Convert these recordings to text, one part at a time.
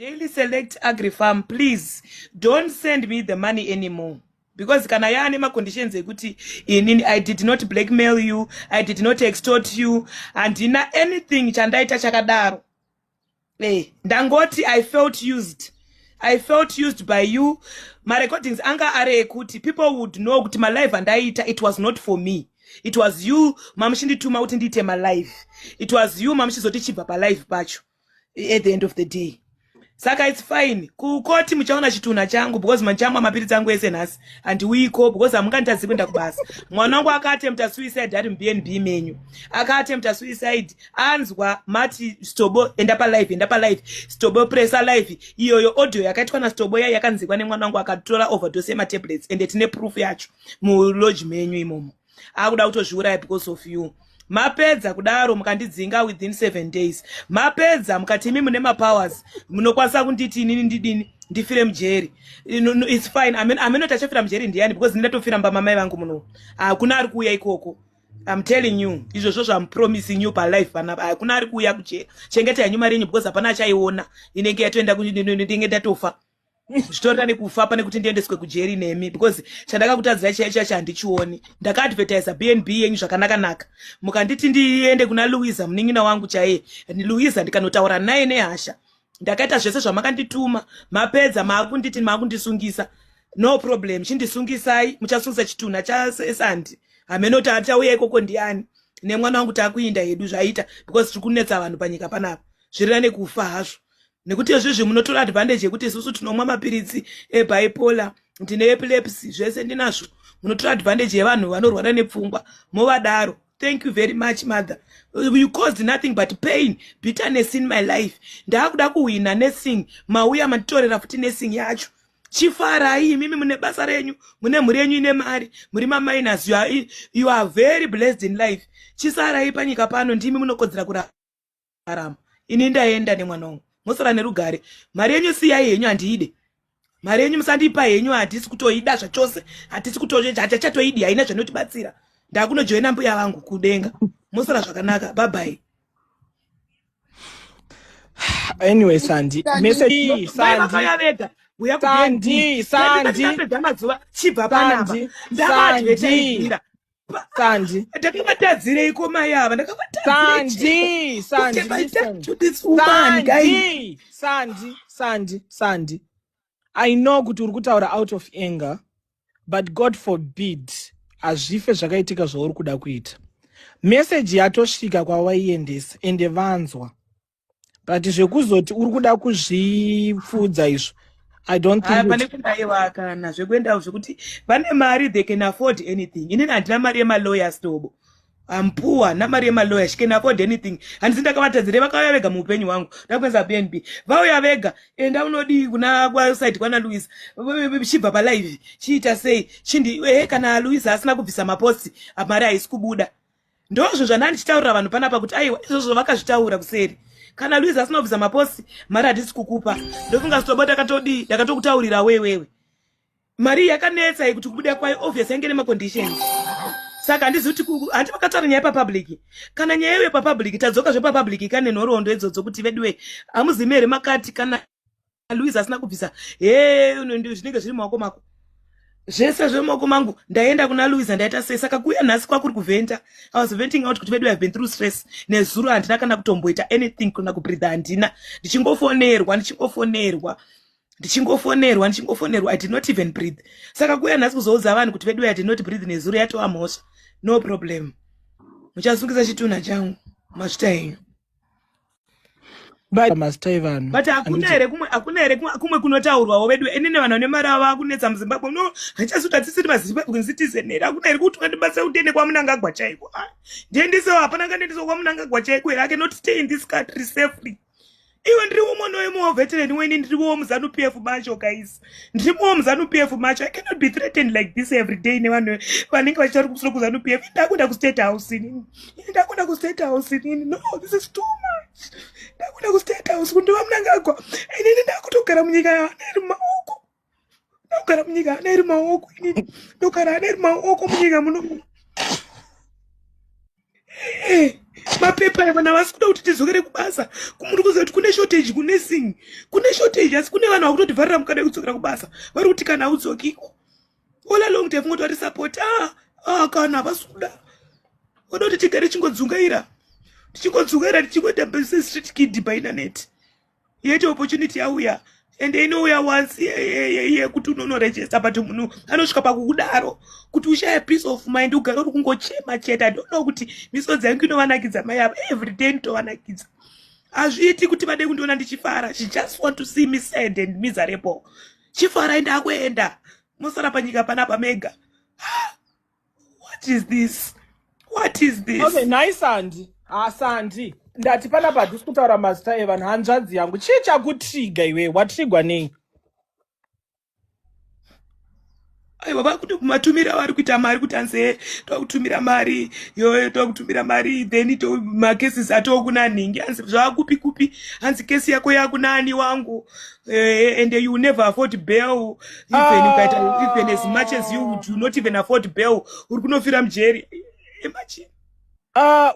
Daily Select Agrifarm, please don't send me the money anymore, because kana yaane maconditions ekuti inini, I did not blackmail you, I did not extort you, handina anything chandaita chakadaro. Ndangoti I felt used, I felt used by you. Marecordings anga ari ekuti people would know kuti malive andaiita, it was not for me, it was you mamuchindituma kuti ndiite malive. It was you mamuchizoti chibva palive pacho at the end of the day. Saka it's fine, kukoti muchaona chitunha changu, because manchamwa mapiritsi angu ese nhasi. Handiuyiko because hamunganditadzi kuenda kubasa. Mwana wangu akaattempta suicide ari muBnB menyu, akaattempta suicide anzwa mati, "Stobo, enda palive, enda palive, Stobo, pressa live." Iyoyo audio yakaitwa naStobo yai yakanzikwa nemwana wangu akatora overdose yematablets, ende tine proof yacho mulodge menyu imomo. Akuda kutozviuraya because of you. Mapedza kudaro, mukandidzinga within 7 days. Mapedza, mukati imi mune mapowers, munokwanisa kunditi inini ndidini, ndifire mujeri. No, it's fine. Amenoti achafira mujeri ndiani? Because ndindatofira mumba mamai vangu muno, hakuna ari kuuya ikoko. I'm telling you izvozvo zvamu promising you palife panapa, hakuna ari kuuya kujeri. Chengeta henyu mari yenyu, because hapana achaiona, inenge yatoenda, ndinge ndatofa. Zvitorira nekufa pane kuti ndiendeswe kujeri nemi, because chandakakutadzirai chaicho chacho handichioni. Ndakaadvertisa BnB yenyu zvakanaka-naka, mukanditi ndiende kuna Louisa, munin'ina wangu chaiye Louisa, ndikanotaura naye nehasha. Ndakaita zvese zvamakandituma. Mapedza, maakunditi maakundisungisa. No problem, chindisungisai. Muchasungisa chitunha chaSandi, hamenoti achauya ikoko ndiani nemwana wangu. Takuinda hedu, zvaita, because tiri kunetsa vanhu panyika panapa. Zvirira nekufa hazvo, nekuti izvizvi munotora advantage yekuti isusu tinomwa mapiritsi ebipolar, ndine epilepsy, zvese ndinazvo. Munotora advantage yevanhu vanorwara nepfungwa, movadaro. Thank you very much, mother. You caused nothing but pain, bitterness in my life. Ndaakuda kuhwina nursing, mauya manditorera futi nursing yacho. Chifarai imimi mune basa renyu, mune mhuri yenyu ine mari, muri maminers. You are very blessed in life. Chisarai panyika pano, ndimi munokodzera kurarama. Ini ndaenda nemwana wangu, mosara nerugare. Mari yenyu siyai henyu, handiide mari yenyu, musandipa henyu, hatisi kutoida zvachose, hatisi hatichatoidi, haina zvanotibatsira. Ndakunojoina mbuya vangu kudenga. Mosara zvakanaka, bye bye. Anyway, Sandi, message, Sandi. Vakauya vega. Uya. Sandi, Sandi. Ndapedza mazuva chibva panapa. Sandi, Ndakaadvertaisira. Sandi. Ndakavatadzireiko mai ava? Sandi, Sandi, listen. To this woman, guys. Sandi, Sandi, Sandi, Sandi, I know kuti uri kutaura out of anger, but God forbid hazvife zvakaitika zvauri kuda kuita. Meseji yatosvika kwawaiendesa, ende vanzwa, but zvekuzoti uri kuda kuzvipfuudza izvo, I don't think. Aya, pane kundaiwa kana zvekuenda zvekuti vane mari, they can afford anything. Inini handina mari yemalawyers tobo, I'm poor, handina mari yemalawyer. She can afford anything. Handisi ndakavatadzire, vakauya vega muupenyu hwangu. Ndakuenza BnB, vauya vega. Enda unodii kuna kwaside kwana Louis, chibva palive, chiita sei, chindi kana Louis asina kubvisa maposts, mari haisi kubuda. Ndozvo zvandanga ndichitaurira vanhu panapa kuti aiwa, izvozvo vakazvitaura kuseri. Kana Louis asina kubvisa maposts, mari hatisi kukupa. Ndofunga Stobo ndakatodii, ndakatokutaurira wewewe. Mari yakanetsa iyi kuti kubuda kwayo, obvious yange nemaconditions. Saka handizivi kuti handi vakataura nyaya papublic. Kana nyaya iyoyo papublic, tadzoka zvepapublic kane nhoroondo idzodzo kuti veduwe, hamuzimi here makati kana Louis asina kubvisa, he, zvinenge zviri mumaoko mako, zvese zvemumaoko mangu. Ndaenda kuna Louis, ndaita sei? Saka kuuya nhasi kwakuri kuvhenta. I was venting out kuti vedu have been through stress. Nezuro handina kana kutomboita anything, kana kubreatha handina, ndichingofonerwa, ndichingofonerwa, ndichingofonerwa, ndichingofonerwa. I did not even breathe. Saka kuuya nhasi kuzoudza vanhu kuti vedu, I did not breathe nezuro, yatova mhosva. No problem, muchasungisa chitunha changu, mazvita henyu. But mazita evanhu. But hakuna here kumwe, hakuna here kumwe kunotaurwawo vedu? Enene vanhu vane mari ava kunetsa muZimbabwe no, handichazi kuti hatisiri maZimbabwe citizen here? Hakuna here kuti ungandibatsira kuti ndiende kwaMunangagwa chaiko? Ah, ndiendesewo, hapana ngandiendesewo kwaMunangagwa chaiko here? I cannot stay in this country safely. Iwe, ndiriwo mwana wemuwo veteran weni, ndiriwo muZANU PF macho, guys, ndirimuwo muZANU PF macho. I cannot be threatened like this every day nevanhu vanenge vachitaura kumusoro kuZANU PF. Ndakuenda kuState House inini, ndakuenda kuState House inini. No, this is too much. Ndakuenda kuState House kundova Munangagwa inini. Ndakutogara munyika yaana iri mumaoko, ndakugara munyika yaana iri mumaoko inini, ndogara ana iri mumaoko munyika muno. Eh, mapepa aya vanhu havasi kuda kuti tidzokere kubasa. Muri kuziva kuti kune shortage kunursing, kune shortage, asi kune vanhu vakutotivharira mukana wekudzokera kubasa. Vari kuti kana haudzokiko. All along taifungoti vari support. Ah, ah, kana havasi kuda. Vanoda kuti tigare tichingodzungaira. Tichingodzungaira tichingoita street kid painternet. Yet opportunity yauya ende inouya once yekuti unonoregister, but munhu anosvika pakukudaro kuti ushaye peace of mind, ugare uri kungochema chete. I don't know kuti misodzi yangu inovanakidza mai ava. Every day nditovanakidza. Hazviiti kuti vade kundiona ndichifara. She just want to see me sad and miserable. Chifarai, ndakuenda, mosara panyika panapa mega. What is this? What is this? Okay, nhai Sandi. Ha, Sandi, ndati panapa hatisi kutaura mazita evanhu. Hanzvadzi yangu, chii chakutriga iwe? Watrigwa nei? Aiwa, vakuti matumira avari kuita mari kuti anze tokutumira mari yoyo, tokutumira mari, then to macases atokuna nhingi, hanzi zvakupi kupi, hanzi kesi yako yakunani wangu, and you never afford bail even ukaita, even as much as you do not even afford bail, uri kunofira mujeri. Imagine.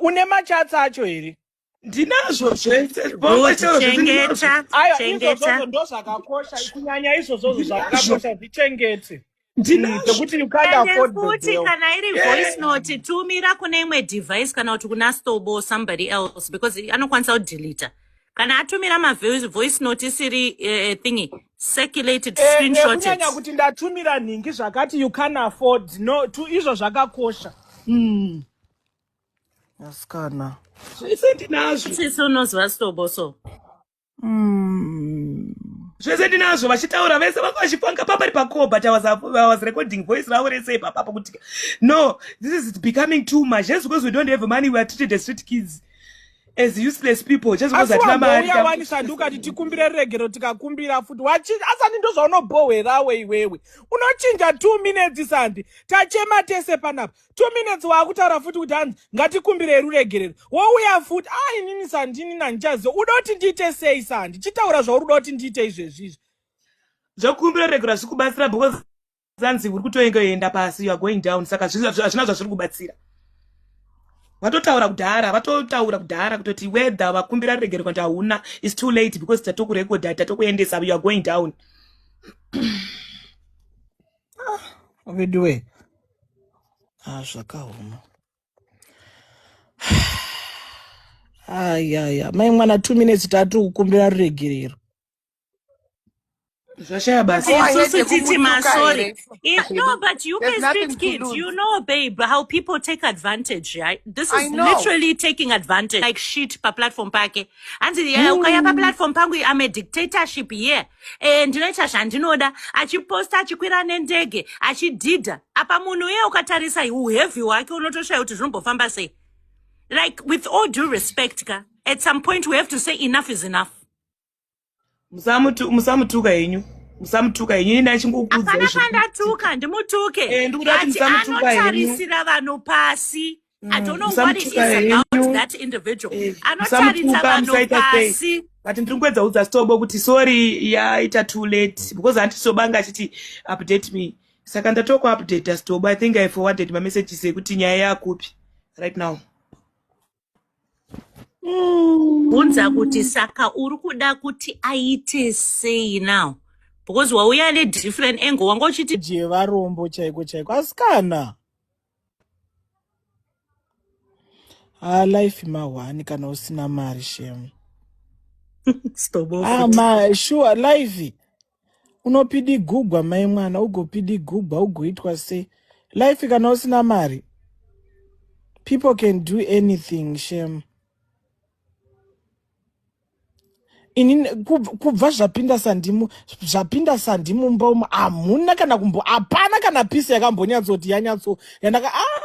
Une machats acho here? Ndinazvo zvese. Good, chengeta. Aiwa. Chengeta. Izvozvozvo ndo zvakakosha, kunyanya izvozvozvo zvakakosha, zvichengete. Ndinazvo. Zvekuti you can't And afford the futi bail. kana iri voice note, tumira kune imwe device kana kuti kuna Stobo or somebody else, because anokwanisa kudelita kana atumira mavoice note isiri thingy circulated. Screenshot it. Kunyanya kuti ndatumira nhingi zvakati, you can afford no to, izvo zvakakosha. Asikana. Zvese ndinazvo. Sisi unoziva Stobo so. Zvese ndinazvo, vachitaura vese vanga vachipanga papari pacall, but I was recording voice ravo rese ipapapo kuti no, this is becoming too much. Just because we don't have money, we are treated as street kids, as useless people, just because Asi hatina mari. wambouya wani, Sandi, ukati tikumbire regero, tikakumbira futi asati ndozvaunobhohwerawe iwewe. Unochinja 2 minutes, Sandi. Tachema tese panapa, 2 minutes waakutaura futi kuti hanzi ngatikumbirei ruregerero, wouya futi. A, inini Sandi, inini handichaziva uda kuti ndiite sei. Sandi, chitaura zvauri kuda kuti ndiite izvezvizvi. Zvokumbira regero hazvisi kubatsira because zanzi uri kutoengoenda pasi, you are going down. Saka hazvina zvazviri kubatsira. Vatotaura kudhara, vatotaura kudhara kutoti whether vakumbira regero kana kuti hauna, is too late because tatokurekodha, tatokuendesa, you are going down. Veduwe, ah, zvakaoma. Ayaya, mai mwana, 2 minutes tati kukumbira ruregerero. Zvashaya basa. Isusu Waende titi kumutuka masori. here? No, but you There's can nothing street to kids, lose. you know, babe, how people take advantage, right? This I is know. literally taking advantage, like shit paplatform pake. Hanzi yeah, ukauya paplatform pangu, I'm a dictatorship here. Ndinoita zvandinoda, achiposta achikwira nendege, achidhidha. Apa munhu uye ukatarisa uheavy hwake unotoshaya kuti zvinombofamba sei. Like, with all due respect, ka, at some point we have to say enough is enough. Musamutuka henyu, musamutuka henyu, ini ndachingokuudzai. Hapana pandatuka, ndimutuke. Ndikuda kuti But musamutuka henyu. anotarisira vanhu pasi. I don't know what it is Musamutuka about henyu. that individual. Anotarisa Musamutuka, vanhu musaita sei. pasi. But ndiri kuedza kuudza Stobo kuti sorry, yaita too late because hanti Sobanga achiti update me, saka ndatokuupdata Stobo. I think I forwarded mamessages ekuti nyaya yakupi right now. Bvunza kuti saka uri kuda kuti aite sei now, because wauya nedifferent angle, wanga uchiti Jevarombo chaiko chaiko. Asikana, ah, life mahwani kana usina mari, shem. Stobo Ah, futi. ma sure, life unopidigugwa, mai mwana, ugopidigugwa, ugoitwa sei. Life kana usina mari, people can do anything, shem. Inini kubva zvapinda Sandimu, zvapinda Sandi mumba umu, hamuna kana kumbo, hapana kana peace yakambonyatsoti yanyatso yandaka, ah.